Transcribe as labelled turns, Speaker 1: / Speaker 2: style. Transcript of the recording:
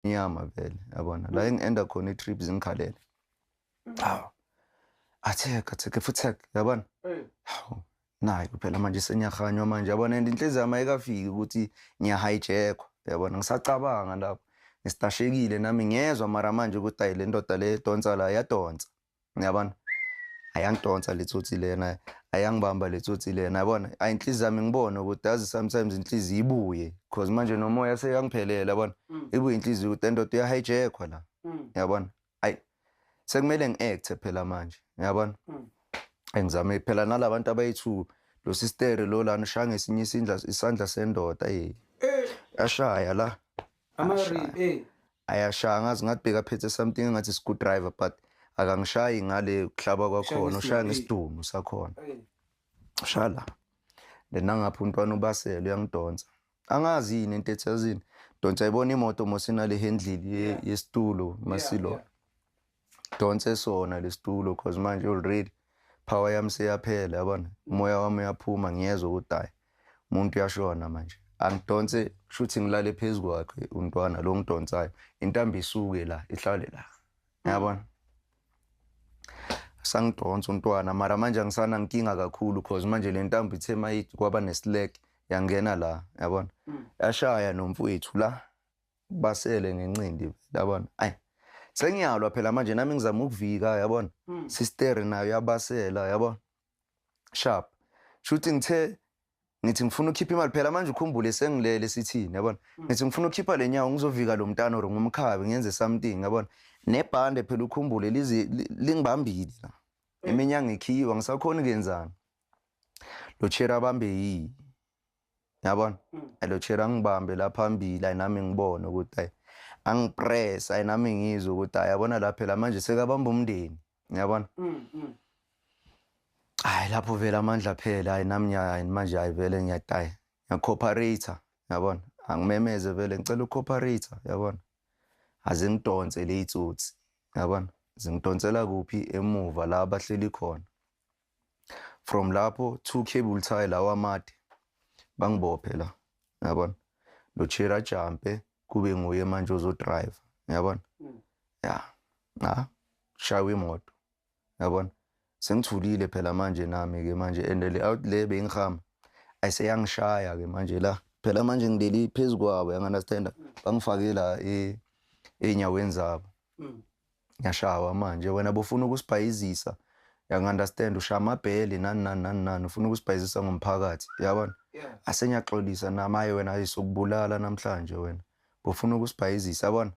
Speaker 1: Nyama vele, yabona la engi-enda khona i-trip zingikhalele. Hawu, attack, attack futhi attack, yabona. Hawu, nayo phela manje senyahanywa manje, yabona, and inhliziyo yami ayikafiki ukuthi ngiyahijackwa, yabona. Ngisacabanga lapho ngisitashekile nami, ngiyezwa mara manje ukuthi ayi, le ndoda le donsa la, iyadonsa, yabona, ayangidonsa le tsotsi lena, ayangibamba le tsotsi lena, yabona. Ayi, inhliziyo yami ngibone ukuthi yazi sometimes inhliziyo ibuye, cause manje nomoya seyangiphelela, yabona, ibuye inhliziyo ukuthi le ndoda uyahijackwa la, yabona. Ayi, sekumele ngi-acte phela manje, yabona. Engizame phela nalabantu abayi-two, lo sister lo lana ushaya ngesinye isandla sendoda, eh, yashaya la.
Speaker 2: Ama-rib, eh.
Speaker 1: Ayashaya, ngazi ngathi bekaphethe something engathi screwdriver, but akangishayi ngale kuhlaba kwakhona, ushaya ngesidumo sakhona. Ushaya la, then nangapha umntwana ubasele uyangidonsa, angazi yini into ethi yazini donsa, ayibona imoto mosinale handle yesitulo masilo. Donse sona lesitulo, cause manje already power yami seyaphela, yabona, umoya wami uyaphuma, ngiyezwa ukuthi hayi, umuntu uyashona manje. Angidonse, shuthi ngilale phezu kwakhe umntwana lo ngidonsayo, intambo isuke la ihlale la, yabona. Sangidonsa umntwana, mara manje angisana nkinga kakhulu, cause manje le ntambo ithe mayithi kwaba neslack, yangena la, yabona, yashaya nomfowethu la basele ngencindi, yabona. Ayi, sengiyalwa phela manje nami, ngizama ukuvika, yabona. Sister nayo yabasela, yabona, sharp. Shuthi ngithe ngithi ngifuna ukukhipha imali phela manje, ukhumbule sengilele sithini, yabona, ngithi ngifuna ukukhipha le nyawo, ngizovika lo mntana or ngumkhabe, ngenze something, yabona. Nebhande phela, ukhumbule lize lingibambile la, iminyango ikhiwa, ngisakhona ukuyenzani. Lo chera abambe yi, yabona, lo chera ngibambe la phambili, ayi, nami ngibone ukuthi ayi, angipress, ayi, nami ngizwe ukuthi ayi, yabona la phela manje sekabamba umndeni, yabona. Hayi, lapho vele amandla phela, hayi, nami hayi manje, hayi vele ngiyadaya, ngiyacooperate, yabona, angimemeze vele, ngicela ucooperate, yabona. Azingidonse le itsotsi, yabona, zingidonsela kuphi? Emuva la abahleli khona. From lapho two cable tie lawa amade, bangibophe la, yabona. Lo chera jumpe, kube nguye manje ozodrive, yabona. Ya, ha, shawa imoto, yabona. Sengithulile phela manje nami ke manje, and le out le bengihamba ayiseyangishaya ke manje la phela manje, ngileli phezu kwabo, you understand, bangifake la ey'nyaweni zabo. Ngiyashawa manje, wena bufuna ukusibhayizisa, you understand, ushaya amabhele nani nani nani nani, ufuna ukusibhayizisa ngomphakathi, yabona. Asengiyaxolisa nami, hayi wena, ayisokubulala namhlanje, wena bufuna ukusibhayizisa, yabona.